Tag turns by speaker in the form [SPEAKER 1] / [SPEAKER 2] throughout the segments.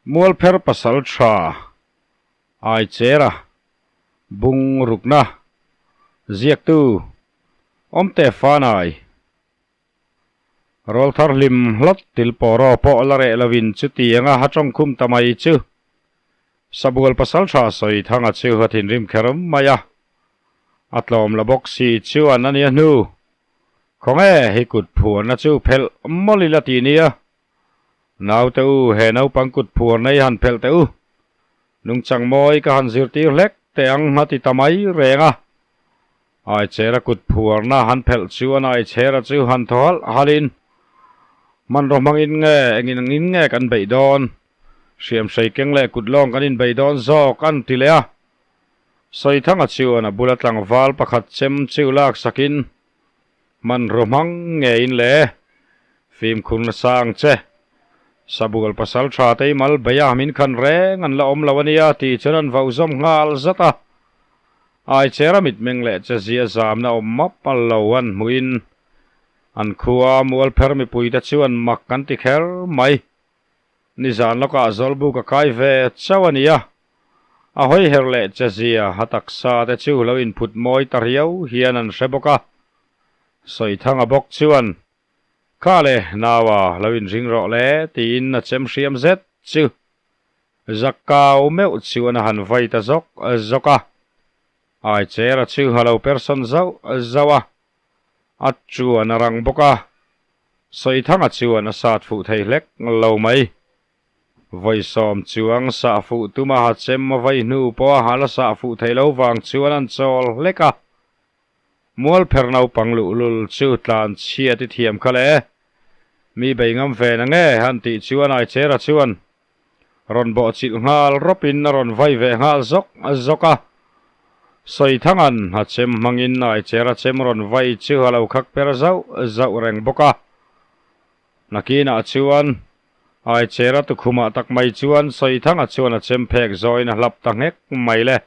[SPEAKER 1] Mualpher Pasaltha Aichera Bung Rukna Ziaktu Awmte Fanai Rawlthar hlim hlawt til pawh raw pawh la reh lovin chutianga ha tawngkhum ta mai chu Sabual Pasaltha Sawithanga chu a thinrim kher mai a, a tlawm la bawk si chuan a nia hnu. Khawnge hi kut phuarna chu phelh mawlh ila ti nia. Naute u, he naupang kut phuar nei han phelh teh u. Nungchang mawi ka han zirtir hlek teh ang a ti ta mai reng a. Aichera kut phuarna han phelh chuan Aichera chu han thaw halh halhin, Hmanraw hmangin nge, engin angin nge kan beih dawn? Hriamhrei keng leh kut lawng kan inbeih dawn zawk an ti leh a. Sawithanga chuan a bula tlangval pakhat chem chu laksakin, Hmanraw hmang ngeiin le, fimkhur nasa ang che. Sabual pasal tha te i mal bei a, min khan reng an la awm lo a nia tih chuan an vauh zawm nghal zat a. Aichera mitmeng leh che zia zamna awm map a lo an hmuhin an khua mualpher mipuite chuan mak an ti kher mai. Nizan lawkah Zawlbuk a kai ve chauh a nia. A hawi her leh che zia a taksa te chu lo inphut mawi ta riau hian an hre bawk a. Sawithanga bawk chuan, Kha le, naua, lo inring rawh le, tiin a chem hriam zet chu Zakkau meuh chuan a han vai ta zawk zawk a. Aichera chu a lo persawn zauh zauh a, a chuan a rang bawk a. Sawithanga chuan a sat fuh thei hlek lo mai. Vawisawm chuang sah fuh tuma ha chem a vai hnu pawha ha la sah fuh theih lo vang chuan an chawl hlek a. Mualpher naupang luhlul chu tlan chhiat i thiam kha le. Mi bei ngam ve na nge han tih chuan Aichera chuan rawn bawh chilh nghal rawpin a rawn vai ve nghal zawk zawk a. Sawithanga'n ha chem hmangin Aichera chem rawn vai chu a lo khak per zauh zauh reng bawk a. Nakinah chuan Aichera tukhumah tak mai chuan Sawithanga chuan a chem phek zawiin a hlap ta nghek mai le.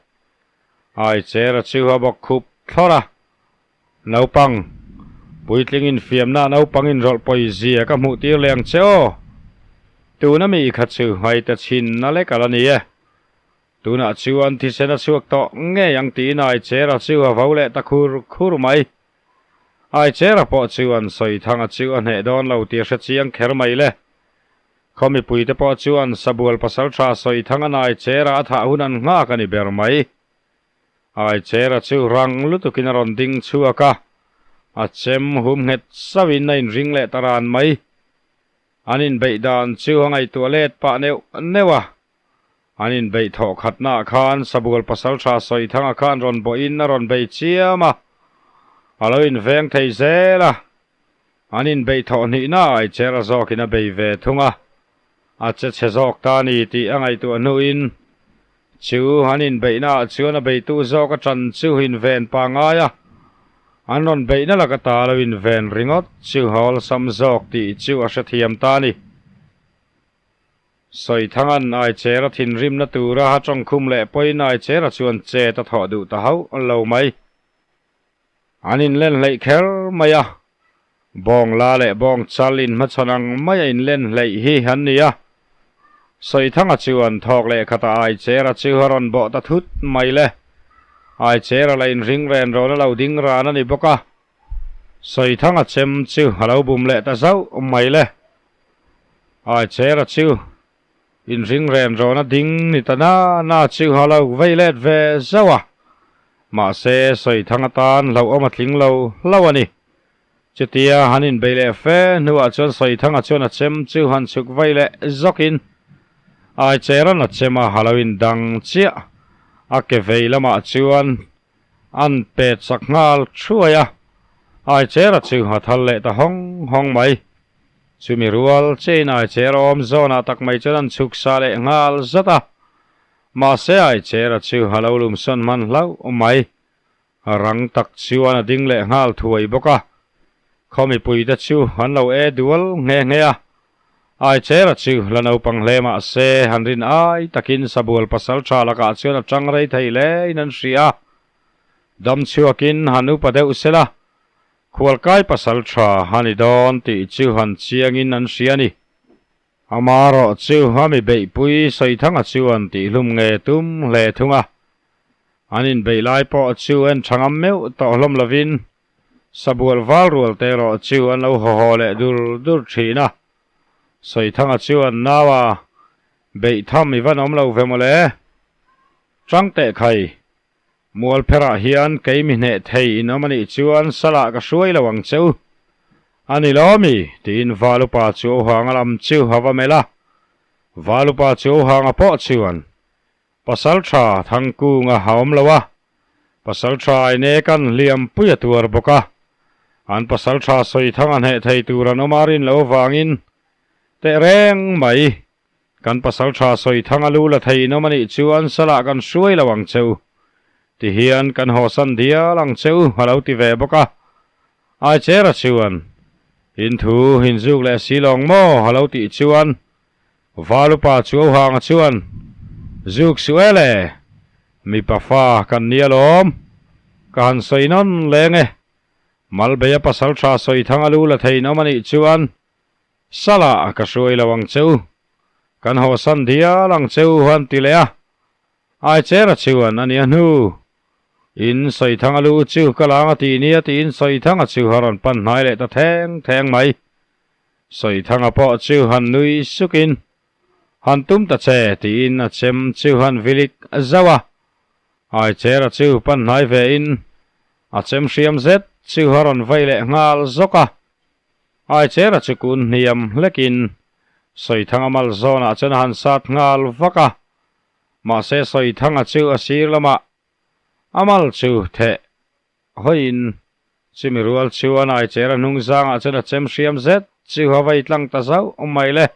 [SPEAKER 1] Aichera chu a bawk khup thlawr a. Naupang, puitling infiamna naupang inrawlh pawi zia ka hmuh tir leh ang che aw. Tuna mi kha chu haite chhin na lek a la ni e. Tunah chuan thisen a chhuak tawh ngei ang tiin Aichera chu a vo leh ta khur khur mai. Aichera pawh chuan Sawithanga chu a hneh dawn lo tih a hre chiang kher mai le. Khaw mipuite pawh chuan Sabual pasaltha Sawithanga'n Aichera a thah hun an nghak a ni ber mai. Aichera chu rang lutukin a rawn ding chhuak a, a chem hum nghet sauhin a inring leh ta ran mai. An inbeih dan chu a ngaihtuah let pah neuh neuh a. An inbeih thawh khatnaah khan Sabual pasaltha Sawithanga khan rawn bawhin a rawn bei chiam a, a lo inveng thei zel a. An inbeih thawh hnihna Aichera zawkin a bei ve thung a, a che chhe zawk ta a ni tih a ngaihtuah hnuin chu an inbeihnaah chuan a beitu zawk a ṭan chu inven pangngai a, an rawn beihna laka ta lo inven ringawt chu a awlsam zawk tih chu a hrethiam ta a ni. Sawithanga'n Aichera thinrimna tura a tawngkhum leh pawhin Aichera chuan chet a thawh duh ta hauh lo mai. An inlen hleih kher mai a, bawng la leh bawng chal inhmachhawn ang maia inlen hleih hi an ni a. Sawithanga chuan thawk leh khatah Aichera chu a rawn bawh ta thut mai le. Aichera la inring ren rawn a lo ding ran a ni bawk a. Sawithanga chem chu a lo bum leh ta zauh mai le. Aichera chu inring ren rawn a ding ni ta na na chu a lo vei let ve zauh a, mahse Sawithang atan hlauhawm a tling lo hlauh a ni. Chutia han inbei leh fe hnuah chuan Sawithanga chuan a chem chu han chhuk vei leh zawkin Aichera'n a chem a, a lo indang chiah. A ke vei lamah chuan An pet sak nghal thuai a, Aichera chu a thal leh ta hawng hawng mai. Chumi rual chain Aichera awm zawnah tak mai chuan an chhuk sa leh nghal zat a, mahse Aichera chu a lo lumsawn hman hlauh mai. Rang tak chuan a ding leh nghal thuai bawk a, khaw mipuite chu an lo e dual nghe nghe a. Aichera chu la naupang hle mah se, han rin ai takin Sabual pasal tha lakah chuan a tang rei thei hle in an hria a. Dam chhuakin han upa deuh sela, khualkai pasal tha a ni dawn tih chu han chiangin an hria a ni. Amarawh chu a mi beihpui Sawithanga chuan tihhlum nge tum hle thung a. An inbeih lai pawh chu en tha ngam meuh tawh hlawm lovin Sabual val rual te erawh chu an lo haw haw leh dur dur thin a. Sawithanga chuan Naua beih tham i van awm lo ve mawle. Chang teh khai, Mualpherah hian kei mi hneh thei in awm a nih chuan salah ka hruai lo ang che u. A ni lo mi? tiin Valupa chu Ohanga lam chu a va melh a. Valupa chu Ohanga pawh chuan Pasaltha Thangkunga a awm lo a, Pasaltha Ainekan hliampui a tuar bawk a. An Pasaltha Sawithanga hneh thei tur an awm a rin loh avangin tehreng mai Kan pasal tha sawi thang a lu la thei in awm a nih chuan salah kan hruai lo ang che u. Ti hian kan hawsan dial ang che u a lo ti ve bawk a. Aichera chuan, In thu in zuk leh si lawng maw a lo tih chuan Valupa Chuauhanga chuan, Zuk suh e le, mipa fa kan nia lawm, ka han sawi nawn leng e. Malbeia pasal tha sawi thang a lu la thei in awm a nih chuan Salah ka hruai lo ang che u. Kan hawsan dial ang che u han ti leh a. Aichera chuan a nia hnu. In Sawithanga lu chu ka lang a tih nia tiin Sawithanga chu a rawn pan hnai leh ta theng theng mai. Sawithanga pawh chu han nui sukin, Han tum ta che tiin a chem chu han vilik zauh a. Aichera chu pan hnai ve in a chem hriam zet chu a rawn vei leh nghal zawk a. Aichera chu kun hniam hlekin Sawithanga mal zawnah chuan a han sat nghal vak a, mahse Sawithanga chu a sir lamah a mal chu theh hawiin chumi rual chuan Aichera hnung zangah chuan a chem hriam zet chu a vei tlang ta zauh mai le.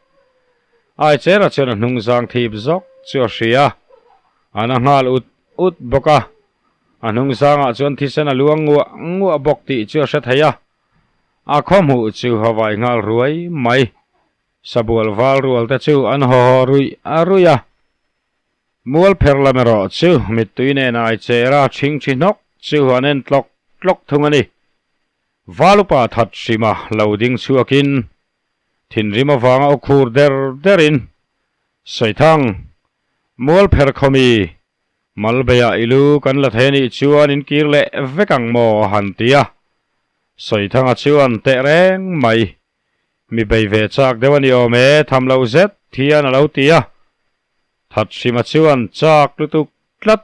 [SPEAKER 1] Aichera chuan a hnung zang thip zawk chu a hria, a na nghal ut ut bawk a, a hnung zangah chuan thisen a luang nguah nguah bawk tih chu a hre thei a. A khaw hmuh chu hawai nghal ruai mai. Sabual val rual te chu an haw haw ruih a ruih a. Mual pher lam erawh chu mittui nen ai cher a thing thi hnawk chu an en tlawk tlawk thung a ni. Val upa that hrima lo ding chhuakin thinrim avanga aw khur der derin, Sawithang, mual pher khawmi Malbeiah i lu kan la thei anih chuan in kir leh vek ang maw a han ti a. Sawithanga chuan teh reng mai. Mi bei ve chak deuh a ni awm e, tham lo zet hian a lo ti a. Thathrima chuan chak lutuk tlat.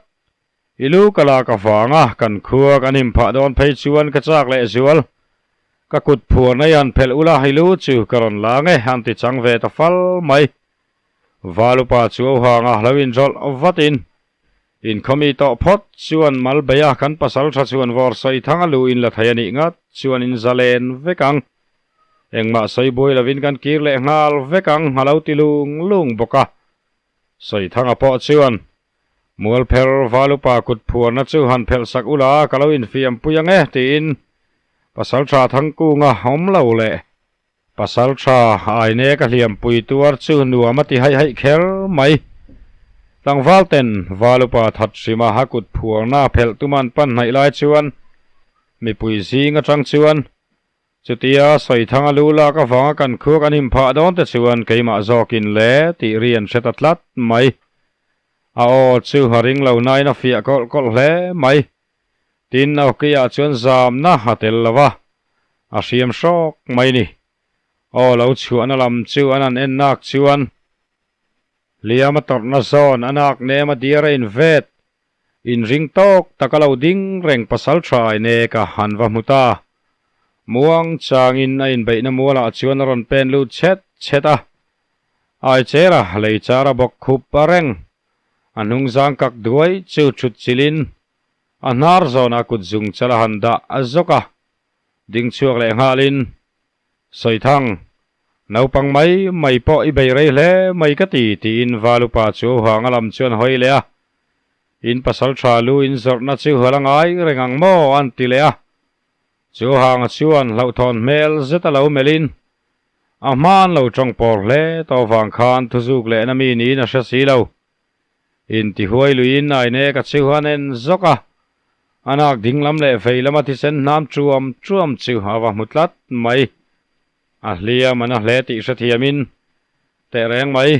[SPEAKER 1] I lu ka lak avanga kan khua kan him phah dawn phei chuan ka chak leh zual. Ka kut phuarna i han phelh ula i lu chu ka rawn lang e han ti chang ve ta fal mai. Valupa chu a hang a, lo inrawlh vatin, Inkhawmi tawh phawt chuan Malbeia kan pasal tha chuan vawr sawi thang a lu in la thei a nih ngat chuan in zalen vek ang. Engmah sawi buai lovin kan kir leh nghal vek ang a lo ti lung lung bawk a. Sawithanga pawh chuan, Mualpher Valupa kut phuarna chu han phelh sak ula ka lo infiampui ang e tiin pasal tha Thangkunga awm lo leh Pasal tha aine ka hliampui tuar chu nuam a ti haih haih kher mai. Tlangval ten Valupa that hrima a kut phuarna phelh tuman pan hnaih lai chuan mipui zing atang chuan chutia Sawithanga lu lak avanga kan khua kan him phah dawn te chuan keimah zawkin le tih ri an hre ta tlat mai. A aw chu a ring lo nain a fiah kawlh kawlh hle mai. Tin, a awkiah chuan zamna a tel lo va, a hriam hrawk mai ni. Aw lo chhuahna lam chu an han en nak chuan hliam a tawrhna zawn a nak nem a diar a invet, inring tawk tak a lo ding reng pasal tha nek a han va hmu ta. Muang changin a inbeihna mualah chuan a rawn pen lut chhet chhet a, Aichera lei char a bawk khup a reng. A hnungzang kak duai chu thut chilin a hnar zawnah kut zung chal a han dah a zawk a, ding chhuak leh nghalin, Sawithang, naupang mai mai pawh i bei rei hle mai ka ti, tiin Valupa chu hang a lam chuan hawi leh a, In pasal tha lu in zawrhna chu a la ngai reng ang maw? an ti leh a. Chu hang chuan hlauhthawn hmel zet a lo melhin, a hma an lo tawng pawr hle tawh vang khan thuzuk lehna mi niin a hre si lo. Intihuai luiin aine ka chu an en zawk a, a nak ding lam leh vei lama thisen hnam chuam chuam chu a va hmu tlat mai. A hliam an a hle tih hrethiamin Teh reng mai.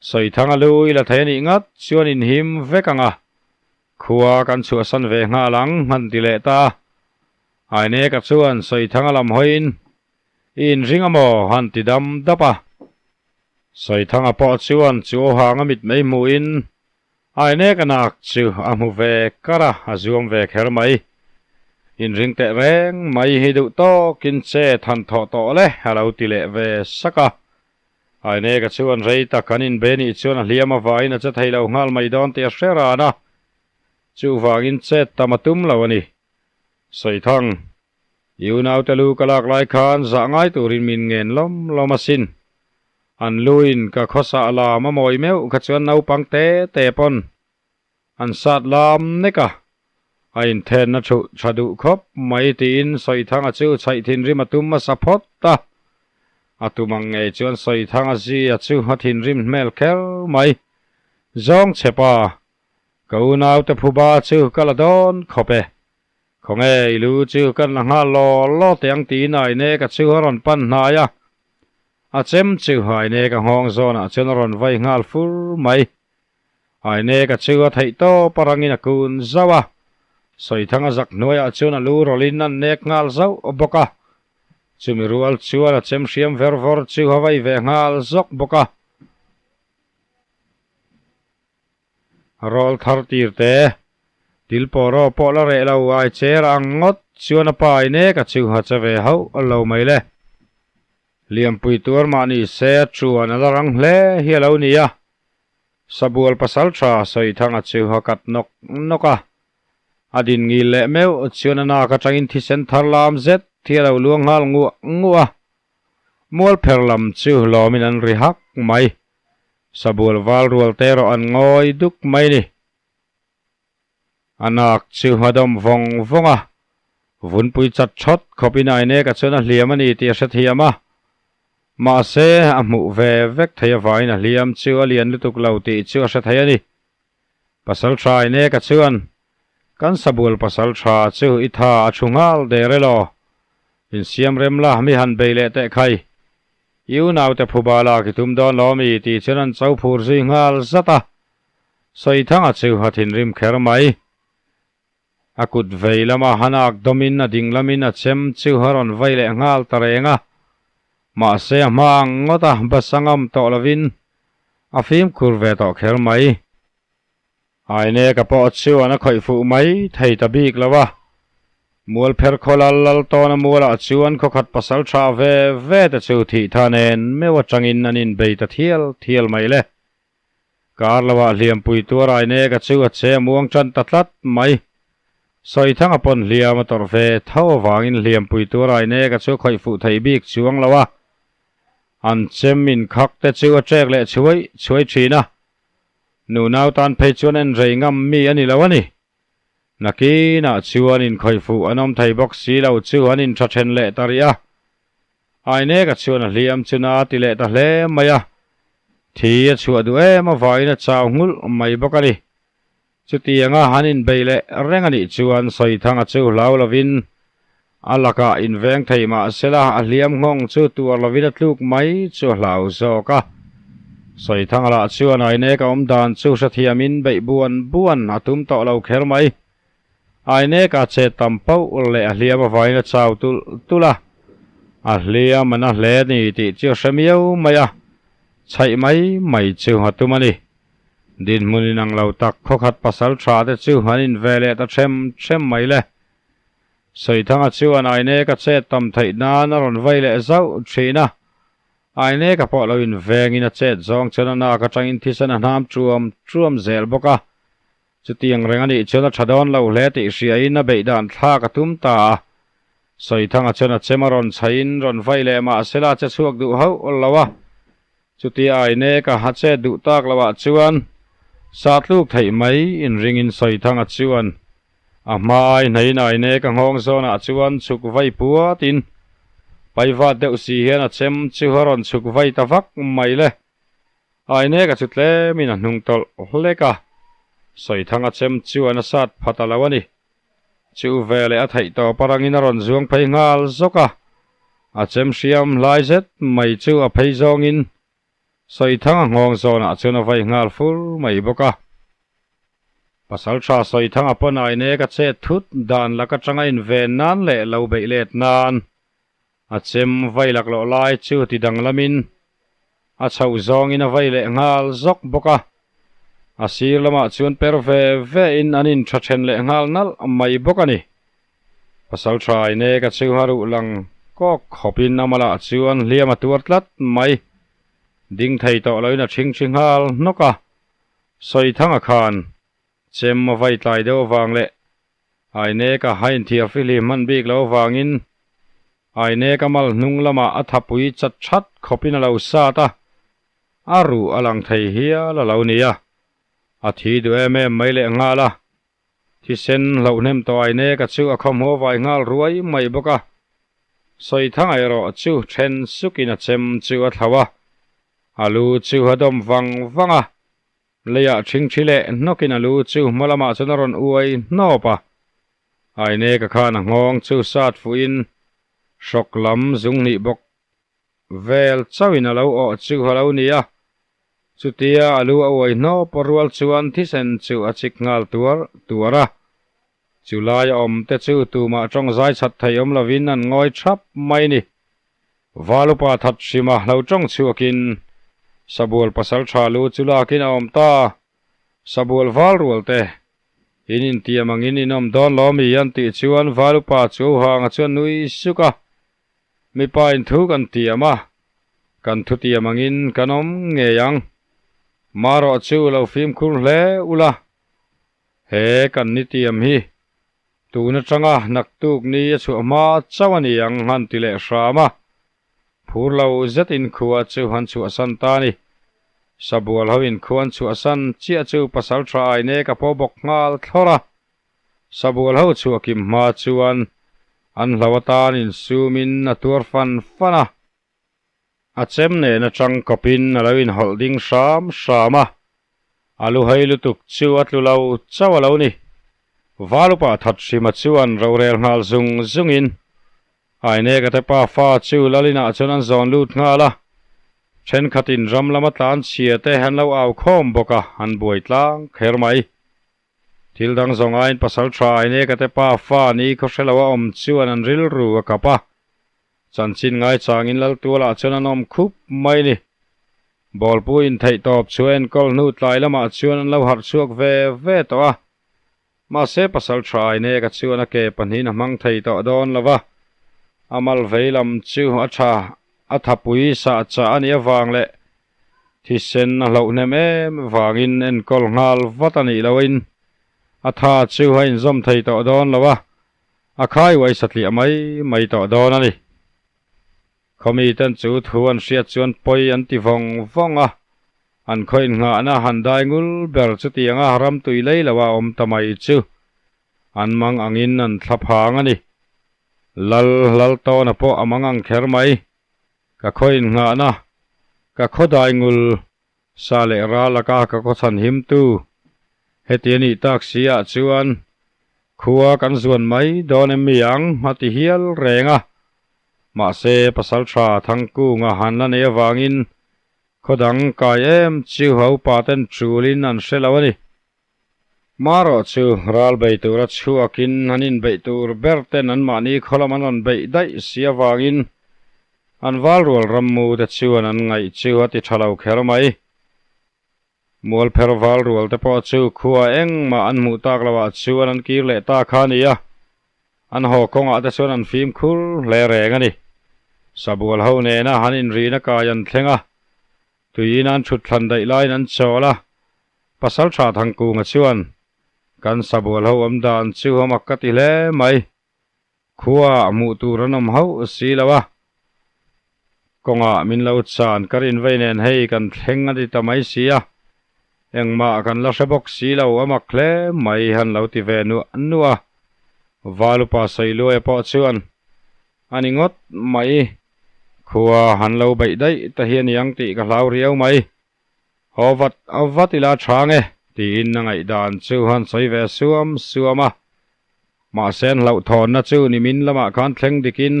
[SPEAKER 1] Sawithanga lu i la thei a nih ngat chuan inhim vek ang a, khua kan chhuahsan ve nghal ang han ti leh ta a. Aineka chuan Sawithanga lam hawiin i inring a maw han ti dam dap a. Sawithanga pawh chuan chu awhang a mit mai hmuhin Aineka nak chu a hmu ve kar a, a zuam ve kher mai. Inring teh reng mai hi duh tawkin che than thawh tawh le a lo ti leh ve sak a. Aineka chuan rei tak an inbe nih chuan a hliam avangin a che thei lo nghal mai dawn tih a hre ran a, chuvangin chet tam a tum lo a ni. Sawithang, i unaute lu ka lak lai khan zah ngai turin min ngen lawm lawm asin. An luin ka khawsah lam a mawi meuh kha chuan naupang te te pawn an sat lam nek a, a inthenna thuh tha duh khawp mai tiin Sawithanga chu chhaih thinrim a tum hmasa phawt a. A tum ang ngei chuan Sawithanga zia chu a thinrim hmel kher mai. Zawng chhe pa, ka unaute phuba chu ka la dawn khawp e. Khawnge i lu chu kan la nghal law law teh ang tiin Aineka chu a rawn pan hnai a. A chem chu Aineka nghawng zawnah chuan a rawn vai nghal fur mai. Aineka chu a theih tawp a rangin a kun zauh a, Sawithanga zak hnuaiah chuan a lu rawlhin an nek nghal zauh bawk a. Chumi rual chuan a chem hriam ver vawr chu a vai ve nghal zawk bawk a. Rawl thar tir te, til pawh raw pawh la reh lo ai cher ang ngawt chuan a pa Aineka chu a che ve hauh lo mai le. Liampui tuar mah ni se a chuan a la rang hle hi a lo ni a. Sabual pasaltha Sawithanga chu a kat nawk nawk a, a din ngil leh meuh chuan a nak atangin thisen thar lam zet hi a lo luang nghal nguah nguah a. Mualpher lam chu lawmin an ri hak mai. Sabual val rual te erawh an ngawi duk mai ni. A nak chu a dawm vawng vawng a, vunpui chat thawt khawpin Aineka chuan a hliam a ni tih a hrethiam a. Mahse, a hmuh ve vek thei avangin a hliam chu a lian lutuk lo tih chu a hre thei a ni. Pasaltha Aineka chuan, Kan sabual pasaltha chu i tha a thu nghal der elaw? Insiam rem la, mi han bei leh teh khai. I unaute phuba lak i tum dawn lo mi? tih chuan an cho phur zui nghal zat a. Sawithanga chu a thinrim kher mai. A kut vei lama hanak dawmin a ding lamin a chem chu a rawn vai leh nghal ta reng a. Mahse a hma ang ngawt a bus a ngam tawh lovin a fimkhur ve tawh kher mai. Aineka pawh chuan a khawih fuh mai thei ta bik lo a. Mualpher khaw lal lal tawna mualah chuan khawkhat pasal tha ve ve te chu thih tha nen meuh atangin an inbei ta thial thial mai le. Kar loah hliampui tuar Aineka chu a che muang tan ta tlat mai. Sawithanga pawn hliam a tawrh ve tho avangin hliampui tuar Aineka chu a khawih fuh thei bik chuang lo a. An chem inkhak te chu a trek leh chhuai chhuai thin a. Nunau tan phei chuan en rei ngam mi a ni lo a ni. Nakinah chuan inkhawih fuh an awm thei bawk si lo chu an intha then leh ta rih a. Aineka chuan a hliam chu na a ti leh ta hle mai a, thi a chhuah duh em avangin a chau nghulh mai bawk a ni. Chutianga han inbei leh reng a nih chuan Sawithanga chu hlau lovin a lakah inveng thei mah sela a hliam nghawng chu tuar lovin a tluk mai chu a hlau zawk a. Sawithanga lah chuan Aineka awm dan chu hrethiamin beih buan buan a tum tawh lo kher mai. Aineka che tam pauh leh a hliam avangin a chau tulh tulh a, a hliam a na hle a ni tih chu a hre miau mai a, chhaih mai mai chu a tum a ni. Dinhmun inang lo tak khawkhat pasal tha te chu an inve leh ta them them mai le. Sawithanga chuan Aineka chet tam theih nan a rawn vai leh zauh thin a, Aineka pawh lo invengin a chet zawng chuan a nak atangin thisen a hnam truam truam zel bawk a. Chutiang reng a nih chuan a tha dawn lo hle tih hriain a beih dan thlak a tum ta a. Sawithanga chuan a chem a rawn chhaiin rawn vai leh mahsela a che chhuak duh hauh lo a. Chutia Aineka a chet duh tak loah chuan satluk theih mai inringin Sawithanga chuan A hma ai hnaiin Aineka nghawng zawnah chuan chhuk vai puatin paivat deuh si hian a chem chu a rawn chhuk vai ta vak mai le. Aineka chu tlemin a hnung tawlh hlek a, Sawithanga chem chuan a sat pha ta lo a ni. Chu veleh a theih tawp a rangin a rawn zuang phei nghal zawk a, a chem hriam hlai zet mai chu a phei zawngin. Sawithanga nghawng zawnah chuan a vai nghal fur mai bawk a. Pasaltha Sawithanga pawn Ainek a chet thut dan lak atanga inven nan leh lo beih let nan a chem vai laklawh lai chu ti danglamin a chhoh zawngin a vai leh nghal zawk bawk a. A sir lamah chuan per ve ve in an intha then leh nghal nalh mai bawk a ni. Pasaltha Ainek a chu a ruh lang kawk khawpin a malah chuan hliam a tuar tlat mai. Ding thei tawh loin a ṭhingṭhi nghal hnawk a. Sawithanga khan chem a vai tlai deuh avang leh Aineka a inthiar fihlim hman bik lo avangin Aineka mal hnung lamah a thapui chat that khawpin a lo sat a, a ruh a lang thei hial a lo ni a, a thi duh em em mai leh nghal a. Thisen hlauhnem tawh Aineka chu a khawmhaw vai nghal ruai mai bawk a. Sawithanga erawh chu then sukin a chem chu a thlauh a, a lu chu a dawm vang vang a. Leiah ṭhingṭhi leh hnawkin a lu chu hma lamah chuan a rawn uai hnawp a. Aineka khan a nghawng chu sat fuhin hrawk lam zung hnih bawk vel chauhin a lo awh chu a lo ni a. Chutia a lu a uai hnawp rual chuan thisen chu a chik nghal tuar tuar a. Chu laia awm te chu tumah tawng zai chhat thei awm lovin an ngawi thap mai ni. Valupa that hrima lo tawng chhuakin Sabual pasal tha lu chu lakin a awm ta. Sabual val rual te in intiam angin in awm dawn lo mi an tih chuan Valupa chu hanga chuan nui suk a. Mipa in thu kan tiam a, kan thutiam angin kan awm ngei ang. Marawh chu lo fimkhur hle ula. He kan nitiam hi tun atanga naktuk ni a chhuah hma chauh a ni ang han ti leh hram a. Phur lo zetin khua chu han chhuahsan ta a ni. Sabual ho in khua an chhuahsan chiah chu pasal tha ainek a paw bawk nghal thlawr a. Sabual ho chhuah kim hma chuan an hlo atan insumin a tuar fan fan a. A chem nen atang kawpin a lo inhawlh ding hram hram a, a lu hei lutuk chu a tlu lo chauh a lo ni. Valupa that hrima chuan rorel nghal zung zungin Aineka te pa fa chu Lalinah chuan an zawn lut nghal a, thenkhatin ram lama tlan chhia te an lo au khawm bawk a, an buai tlang kher mai. Thil dang zawng aiin pasal tha Aineka te pa fa ni khaw hre lo a awm chuan an rilru a kap a, Chanchin ngaichangin Laltualah chuan an awm khup mai ni. Bawlpu intheih tawp chu a enkawl hnu tlai lamah chuan an lo harh chhuak ve ve tawh a. Mahse pasal tha Aineka chuan a ke pahnihin a hmang thei tawh dawn lo va. A mal vei lam chu a tha a thapui sah chah a nih avang leh thisen a hloh hnem em vangin enkawl nghal vat a nih lohin a tha chu a inzawm thei tawh dawn lo a. A khai uai satliah mai mai tawh dawn a ni. Khawmi ten chu thu an hriat chuan pawi an ti vawng vawng a, an khaw innghahna han dai ngul ber chutianga ram tui lei loa awm ta mai chu an mang angin an thla phang a ni. Lal Laltawna pawh a mang ang kher mai. Ka khaw innghahna, ka khaw dai ngul Sa leh ral laka ka khaw chhan him tu. Heti a nih tak si ah chuan khua kan zuan mai dawn em mi ang a ti hial reng a. Mahse pasal tha Thangkunga han la nei avangin khaw dang kai em chu ho pa ten chulin an hre lo a ni. Marawh chu ral bei tura chhuakin an inbeih tur ber ten anmahni khaw lam an rawn beih daih si avangin an valrual rammu te chuan an ngaih chu a ti tha lo kher mai. Mualpher valrual te pawh chu khua engmah an hmuh tak loah chuan an kir leh ta kha a ni a, an haw kawngah te chuan an fimkhur hle reng a ni. Sabual ho nena han inrihna kai an thleng a, tuiin an thut thlan daih laiin an chawl a, Pasal tha Thangkunga chuan, Kan sabual ho awm dan chu a mak ka ti hle mai. Khua hmuh tur an awm hauh si lo a. Kawngah min lo chan ka rin vei nen hei kan thleng a ti ta mai si a. Engmah kan la hre bawk si lo a mak hle mai han lo ti ve nuah nuah a. Valupa Sawiluaia pawh chuan, A ni ngawt mai. Khua han lo beih daih ta hi a niang tih ka hlau riau mai. Haw vat vat ila chhang e, tiin a ngaihdan chu han sawi ve suam suam a. Mahse an hlauhthawnna chu nimin lamah khan thleng dikin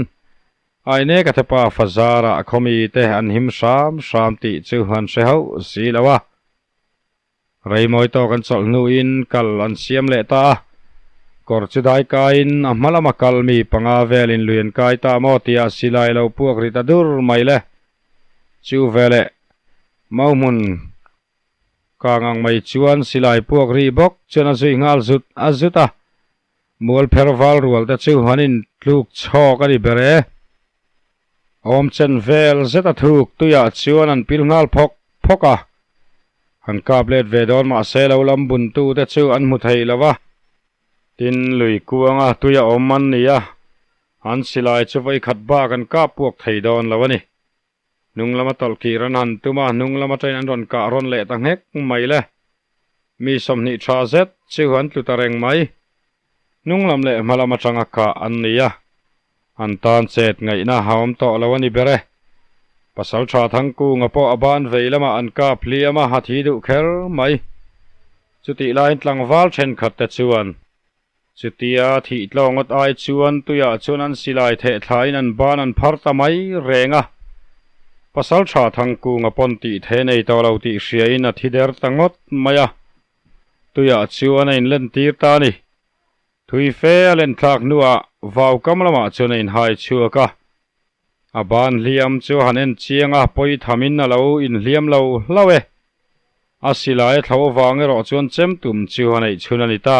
[SPEAKER 1] Aineka te pa fazarah khawmi te an him hram hram tih chu an hre hauh si lo a. Reimawi tawk an chawlh hnuin kal an siam leh ta a, kawr chu dai kaiin a hma lama kal mi panga velin lui an kai ta maw tia silai lo puak ri ta dur mai le. Chu veleh Mauhmun kang ang mai chuan silai puak ri bawk chuan a zui nghal zut a zut a, Mual pher val rual te chu an intluk chhawk a ni ber e. Awm chen vel zet a thuk tuiah chuan an pil nghal phawk phawk a. Han kap let ve dawn mahse lo lam buntu te chu an hmu thei lo va. Tin, lui kuanga tui a awm an ni a, an silai chu vawikhat bak an kap puak thei dawn lo a ni. Hnung lama tawlh kir an han tum a, hnung lam atangin an rawn kah rawn leh ta nghek mai le. Mi 20 tha zet chu an tlu ta reng mai. Hnung lam leh hma lam atanga kah an ni a, an tan chet ngaihna a awm tawh lo a ni ber e. Pasal tha Thangkunga pawh a ban vei lamah an kap hliam a, a thi duh kher mai. Chutih laiin tlangval thenkhat te chuan Chutia thih tlawng ngawt ai chuan tuiah chuan an silai theh thlain an ban an phar ta mai reng a. Pasal tha Thangkunga pawn tih the nei tawh lo tih hriain a thi der ta ngawt mai a. Tuiah chuan a inlentir ta a ni. Thui fe a len thlak hnuah vau kam lamah chuan a inhai chhuak a. A ban hliam chu a han en chiang a, pawi thamin a lo inhliam lo hlauh e. A silai a thlo avang erawh chuan chem tum chu a neih chhun a ni ta.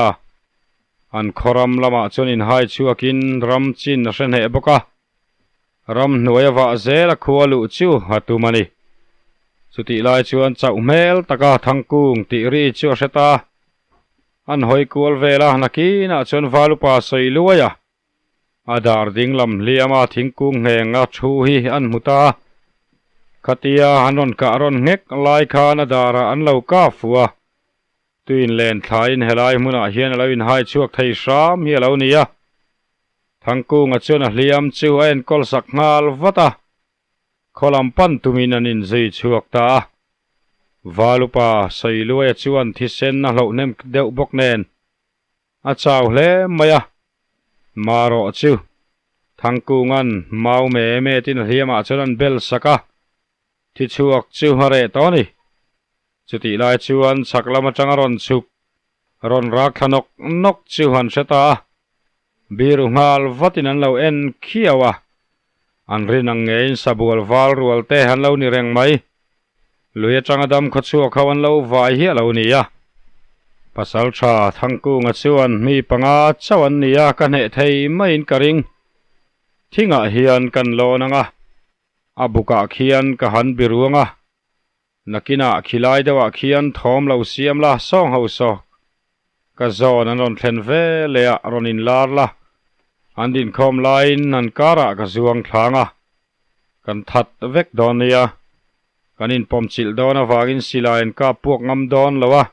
[SPEAKER 1] An khaw ram lamah chuan inhai chhuakin ram chin a hre hneh bawk a, ram hnuai a vah zel a khua luh chu a tum a ni. Chutih lai chuan chauh hmel taka Thangkung tih ri chu a hre ta. An hawi kual vel a, nakinah chuan Valupa sawi luai a. A dar ding lam hliama thingkung ngheng a thu hi an hmu ta. Khatia an rawn kah rawn nghek lai khan a darah an lo kah fuh a. Tuin len thlaiin helai hmunah hian a lo inhai chhuak thei hram hi a lo ni a. Thangkunga chuan a hliam chu a enkawl sak nghal vat a. Khaw lam pan tumin an inzui chhuak ta a. Valupa Sawiluaia chuan thisen a hloh hnem deuh bawk nen A chau hle mai a, marawh chu Thangkunga'n mau me me tin a hliamah chuan an bel sak a, thi chhuak chu a reh tawh a ni. Chutih lai chuan chhak lam atanga rawn chhuk, rawn rak thla nawk nawk chu han hre ta a, biru nghal vatin an lo en khiau a, an rin ang ngeiin sabual val rual te an lo ni reng mai. Lui atanga dam khaw chhuak ho an lo vai hi a lo ni a. Pasal tha Thangkunga chuan mi panga chauh an ni a, ka hneh thei maiin ka ring. Thingah hian kan lawn ang a, a bukah khian ka han biruang a. Nakinah khilai deuhah khian thawm lo siam la, sawng ho saw. Ka zawn an rawn thlen ve leh a, rawn inlar la. An dinkhawm laiin an karah ka zuang thlang a. Kan that vek dawn nia. Kan inpawmchilh dawn avangin silai an kap puak ngam dawn lo a.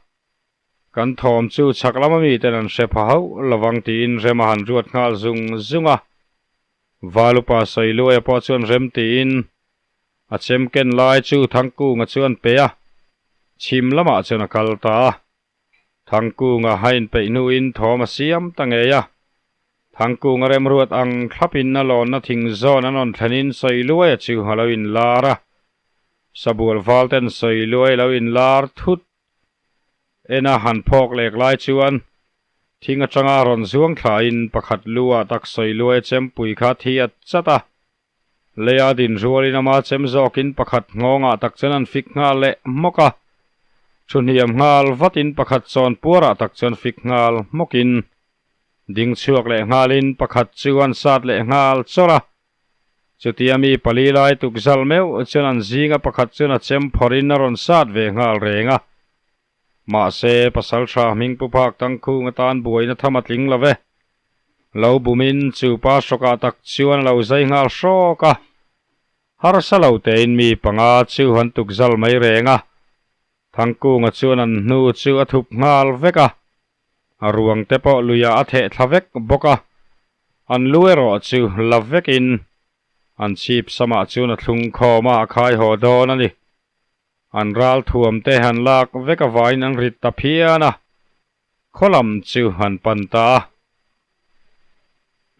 [SPEAKER 1] Kan thawm chu chhak lama miten an hre pha hauh lovang tiin rem a han ruat nghal zung zung a. Valupa Sawiluaia pawh chuan rem tiin a chem ken lai chu Thangkunga chu an pe a, chhim lamah chuan a kal ta a. Thangkunga a inpeih hnuin thawm a siam ta ngei a. Thangkunga remruat ang thlapin a lawnna thing zawn an rawn thlenin Sawiluaia chu a lo inlar a. Sabual valten Sawiluai lo inlar thut en a han phawk lek lai chuan thing atanga rawn zuang thlain pakhat lu ah tak Sawiluaia chempui kha thi a chat a. Leia din rualin ama chem zawkin pakhat nghawngah tak chuan an fik nghal leh hmawk a, thu hniam nghal vatin pakhat chawn puarah tak chuan fik nghal hmawkin ding chhuak leh nghalin pakhat chu an sat leh nghal chawrh a. Chutia mi pali lai tukzal meuh chuan an zinga pakhat chuan a chem phawrhin a rawn sat ve nghal reng a. Mahse, pasal tha hming pu phak tangkhung atan buaina tham a tling lo ve. Lo bumin chu pa hrawkah tak chuan a lo zai nghal hrawk a. Harsa lo tein mi panga chu an tukzal mai reng a. Thangkunga chuan an hnu chu a thup nghal vek a. A ruang te pawh luiah a theh thla vek bawk a. An lu erawh chu la vekin an chhip samah chuan a thlung khawm a, a khai haw dawn a ni. An ral thuam te han lak vek avangin an rit ta phian a. Khaw lam chu han pan ta a.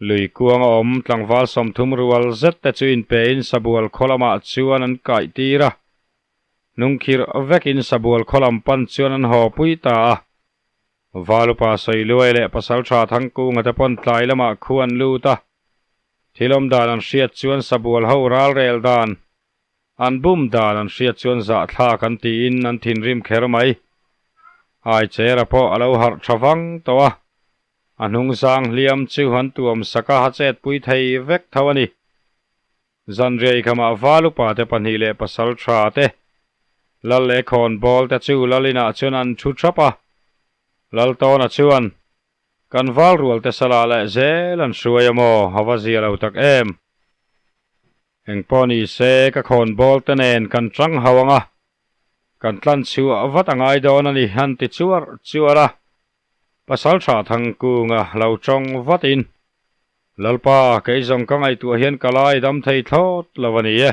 [SPEAKER 1] Lui kuang a awm tlangval 30 rual zet te chu inpein sabual khaw lamah chuan an kaih tir a. Hnungkhirh vekin sabual khaw lam pan chuan an haw pui ta a. Valupa Sawiluai leh Pasaltha Thangkunga te pawn tlai lamah khu an lut a. Thil awm dan an hriat chuan sabual ho ral rel dan, an bum dan an hriat chuan zahthlak an tiin an thinrim kher mai. Aichera pawh a lo harh tha vang tawh a. A hnungzang hliam chu an tuam sak a, a chetpui thei vek tho a ni. Zanriai khamah val upa te pahnih leh pasal tha te, Lal leh khawnbawl te chu Lal inah chuan an thu thap a. Lal tawna chuan, Kan val rual te salah leh zel an hruai a maw, a va zia lo tak em? Engpawh ni se, ka khawnbawl te nen kan tang hau ang a, kan tlan chhuah vat a ngai dawn a ni, an ti chuar chuar a. Pasaltha Thangkunga lo tawng vatin, Lalpa, kei zawng ka ngaihtuah hian ka lai dam thei thlawt lo a ni e.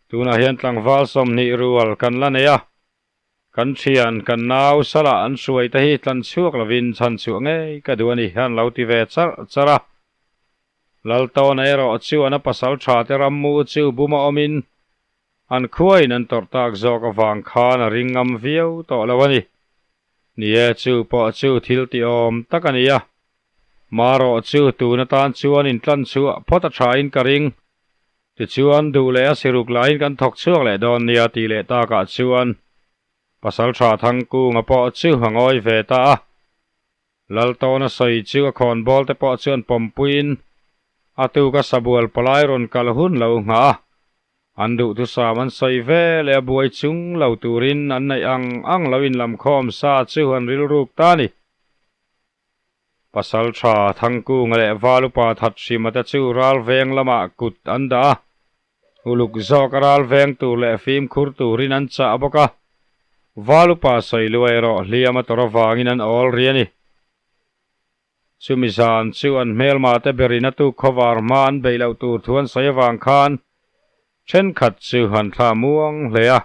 [SPEAKER 1] Tunah hian tlangval 20 rual kan la nei a, kan thian, kan nau salah an hruai te hi tlan chhuak lovin chhan chhuah ngei ka duh a ni, an lo ti ve charh charh a. Laltawna erawh chuan a pasaltha te rammu chu buma awmin An khuain an tawrh tak zawk avang khan a ring ngam viau tawh lo a ni. Ni e, chu pawh chu thil ti awm tak a ni a. Marawh chu tun atan chuan intlan chhuah phawt a thain ka ring. Tichuan, duh leh a siruk lahin kan thawk chhuak leh dawn nia tih leh takah chuan Pasaltha Thangkunga pawh chu a ngawi ve ta a. Laltawna sawi chu a khawnbawl te pawh chuan pawmpuiin a tuka sabual palai rawn kal hun lo nghah a, an duhthusam an sawi ve leh a buai chung lo turin an neih ang ang lo inlamkhawm sa chu an rilruk ta a ni. Pasaltha Thangkunga leh Valupa Thathrima te chu ralveng lamah kut an dah a, Uluk zawk a ral veng tur leh fimkhur turin an chah bawk a, Valupa Sawiluai erawh hliam a tawrh avangin an awl ri a ni. Chumi zan chu an hmelma te berin a tuk khawvar hma an beih loh tur thu an sawi avang khan thenkhat chu an thla muang hle a.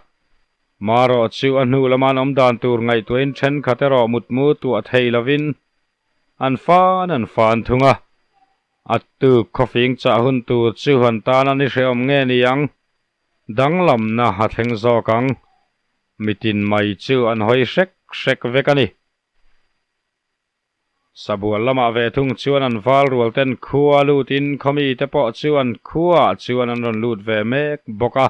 [SPEAKER 1] Marawh chu a hnu lama an awm dan tur ngaihtuahin thenkhat erawh mutmu tuah thei lovin an fan an fan thung a. A tuk khawfing chah hun tur chu han tan a ni hrehawm nge ni ang? Danglamna a thleng zawk ang. Mitin mai chu an hawi hrek hrek vek a ni. Sabual lamah ve thung chuan an val rual ten khua lutin khawmi te pawh chu an khuaah chuan an rawn lut ve mek bawk a.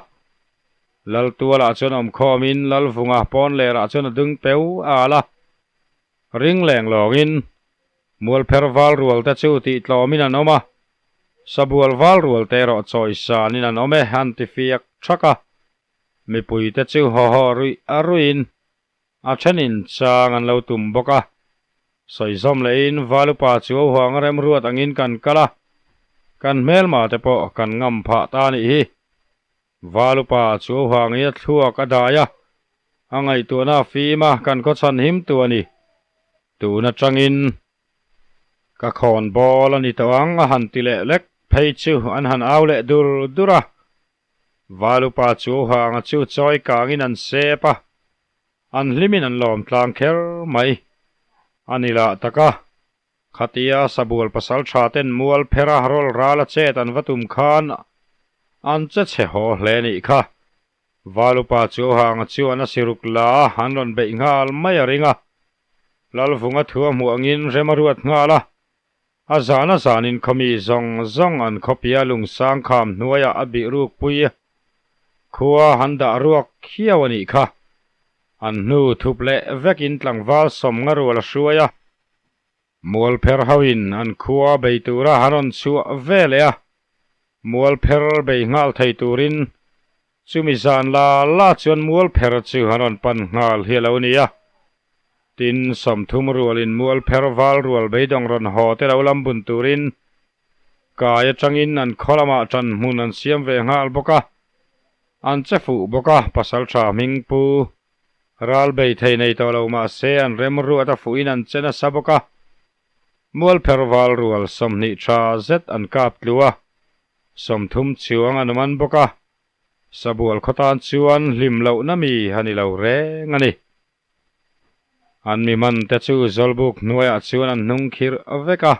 [SPEAKER 1] Laltualah chuan awmkhawmin Lalvunga pawn lerah chuan a dung peu al a. Ring leng lawngin Mualpher val rual te chu tih tlawmin an awm a, sabual val rual te erawh chawi sanin an awm e an ti fiak thak a. Mipui te chu haw haw ruih a ruiin a thenin chang an lo tum bawk a. Sawizawm lehin Valupa chu a huang remruat angin kan kal a, kan hmelma te pawh kan ngam phah ta nih hi. Valupa chu a huangin a thluak a dai a, a ngaihtuahna a fim a, kan khaw chhan him tu a ni. Tun atangin ka khawn bawl a ni tawh ang a han ti leh lek phei chu an han au leh dur dur a. Valupa chu a huanga chu chawi kangin an sep a, an hlimin an lawm tlang kher mai. A ni lah tak a, Khatia sabual pasal tha ten mual phera rawl ral a chet an va tum khan an che chhe haw hle nih kha. Valupa chu hanga chuan a siruk la a, an rawn beih nghal mai a ring a. Lalvunga thu a hmuh angin rem a ruat nghal a. A zan a zanin khawmi zawng zawng an khawpia lungsang kham hnuaiah a bih ruk pui khua han dah ruak khiau a nih kha. An hnu thup leh vekin tlangval 50 rual a hruai a. Mualpher hoin an khua bei tura han rawn chhuah ve leh a, Mualpher bei nghal thei turin chumi zan la la chuan Mualpher chu an rawn pan nghal hi a lo ni a. Tin, 30 rualin Mualpher val rual beidawng rawn haw te lo lam bun turin kai atangin an khaw lamah ṭan hmun an siam ve nghal bawk a, an che fuh bawk a, pasalṭha hming pu Ral bei thei nei tawh lo mah se an remruat a fuhin an che nasa bawk a, Mualpher val rual 20 tha zet an kap tlu a, 30 chuang an man bawk a, Sabual khaw tan chuan hlim lohna mi a ni lo reng a ni. An mi man te chu Zawlbuk hnuaiah chuan an hnung khirh vek a.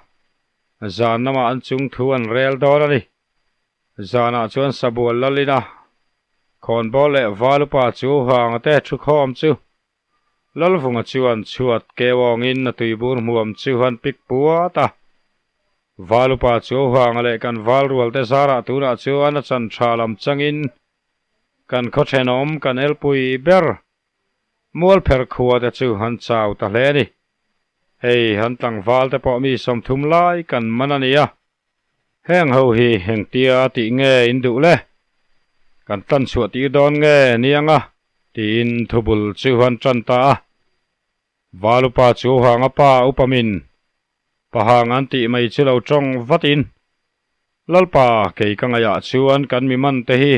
[SPEAKER 1] Zan lamah an chung thu an rel dawn a ni. Zanah chuan Sabual Lalina khawnbawl leh Valupa chu hanga te thu khawm chu Lalvunga chuan chhuat keuawngin a tuibur hmuam chu han pik puat a. Valupa chu hanga leh kan valrual te zarah tunah chuan a chan tha lam changin kan khaw thenawm kan elpui ber Mualpher khua te chu han chau ta hle a ni. Hei han tlangval te pawh mi 30 lai kan man a nia. Heng ho hi engtia tih nge in duh le? Kan tan chhuah tir dawn nge niang a? tiin thubul chu han tan ta a. Valupa chu hang a pa upamin pahang an tih mai chu lo tawng vatin, Lalpa kei ka ngaihah chuan kan mi man te hi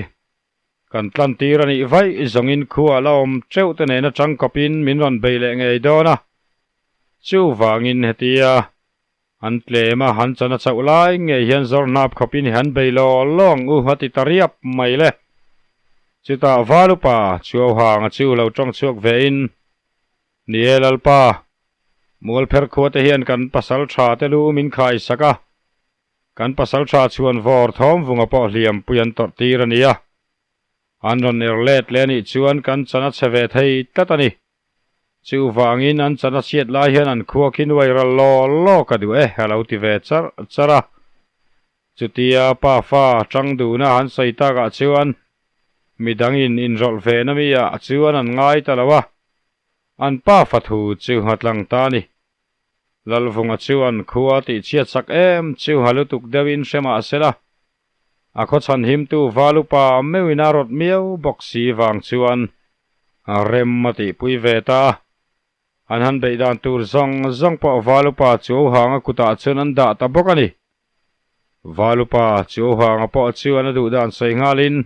[SPEAKER 1] Kan tlantir a nih vaih zawngin khua la awm teuh te nena tangkawpin min rawn bei leh ngei dawn a. Chuvangin hetia an tlem a, han chan a chauh lai ngei hian zawr hnap khawpin hi han bei law law ang u a ti ta riap mai le. Chutah Valupa Chuauhanga chu lo tawng chhuak vein, Ni e Lalpa, Mualpher khua te hian kan pasal tha te lu min khaisak a, Kan pasaltha chuan vawr thawm vunga pawh hliampui an tawrh tir a ni a, an rawn er let leh a nih chuan kan chan a chhe ve thei tlat a ni. Chuvangin an chan a chhiat lai hian an khua khi nuai ral law law ka duh e a lo ti ve charh charh a. Chutia pa fa tang duhna han sawi takah chuan midangin inrawlh ve na mi ah chuan an ngai ta lo a, an pa fa thu chu a tlang ta a ni. Lalvunga chuan khua tih chhiat sak em chu ha lutuk deuhin hre mah se la, a khaw chhan himtu Valupa meuhin a rawt miau bawk si vang chuan rem a tihpui ve ta a. An han beih dan tur zawng zawng pawh Valupa Chuauhanga kutah chuan an dah ta bawk a ni. Valupa Chuauhanga pawh chuan a duh dan sawi nghalin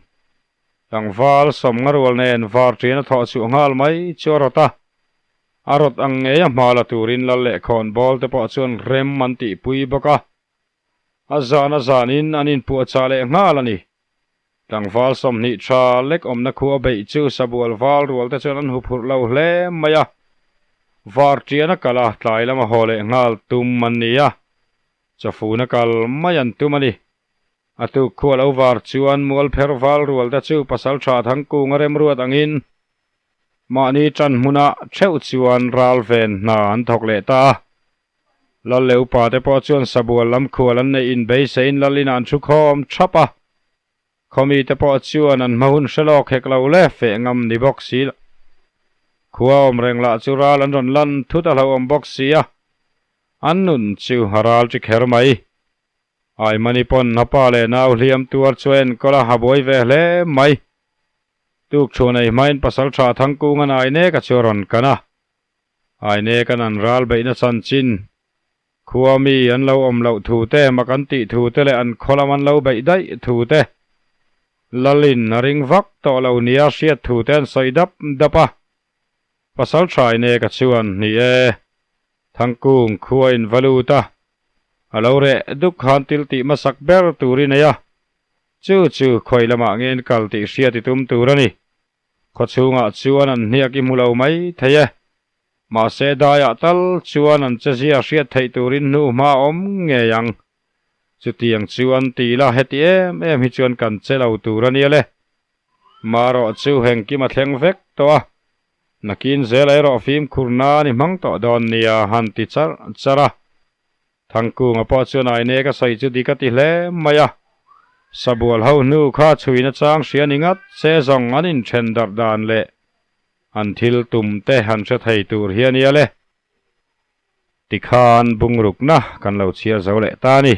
[SPEAKER 1] tlangval sawmnga rual nen varṭian a thawh chhuah nghal mai chu a rawt a. A rawt ang ngei a hma la turin lal leh khawn bawl te pawh chuan rem an tihpui bawk a. A zan a zanin an inpuahchah leh nghal a ni. Tlangval 20 tha lek awmna khua beih chu sabual val rual te chuan an huphurh lo hle mai a. Varṭian a kal a, tlai lama haw leh nghal tum an ni a. Chawfun a kal mai an tum a ni. A tuk khua lo var chuan mualpher val rual te chu pasal tha Thangkung a remruat angin Mahni ṭan hmunah ṭheuh chuan ral ven hna an thawk leh ta a. Lal leh upa te pawh chuan sabual lam khual an neih inbeiseiin lal inah an ṭhu khawm ṭhap a. Khawmi te pawh chuan an hma hun hre lawk hek lo le feh ngam ni bawk si lo. Khua awm reng lah chu ral an rawn lan thut a hlauhawm bawk si a, an nun chu a ral ṭi kher mai. Aimani pawn a pa leh nau hliam tuar chu a enkawl a, a buai ve hle mai. Tuk chhun ei hmain pasal tha Thangkunga'n Aineka chu a rawn kan a. Aineka'n an ral beihna chanchin, khua mi an lo awm loh thu te, mak an tih thu te leh an khaw lam an lo beih daih thu te, Lalin a ring vak tawh lo nia hriat thu te an sawi dap dap a. Pasal tha Aineka chuan, Ni e, Thangkung khua in va lut a, a lo reh duk khan til tih hmasak ber tur i nei a, Chu chu khawi lamah nge an kal tih hriat i tum tur a ni. Khaw chhungah chuan an hniak i hmu lo mai thei e. Mahse daiah tal chuan an chezia hriat theih turin hnu hma awm ngei ang. Chutiang chu an ti la heti em em hi chuan kan che lo tur a nia le. Marawh chu hengkim a thleng vek tawh a. Nakin zel erawh fimkhur nan i hmang tawh dawn nia han ti charh charh a. Thangkunga pawh chuan Aine ka sawi chu dik a ti hle mai a, Sabual ho hnu kha chhuina chang hria ni ngat se zawng an inthen darh dan leh an thil tum te han hre thei tur hi a nia le. Tikhan bungrukna kan lo chhiar zo leh ta a ni.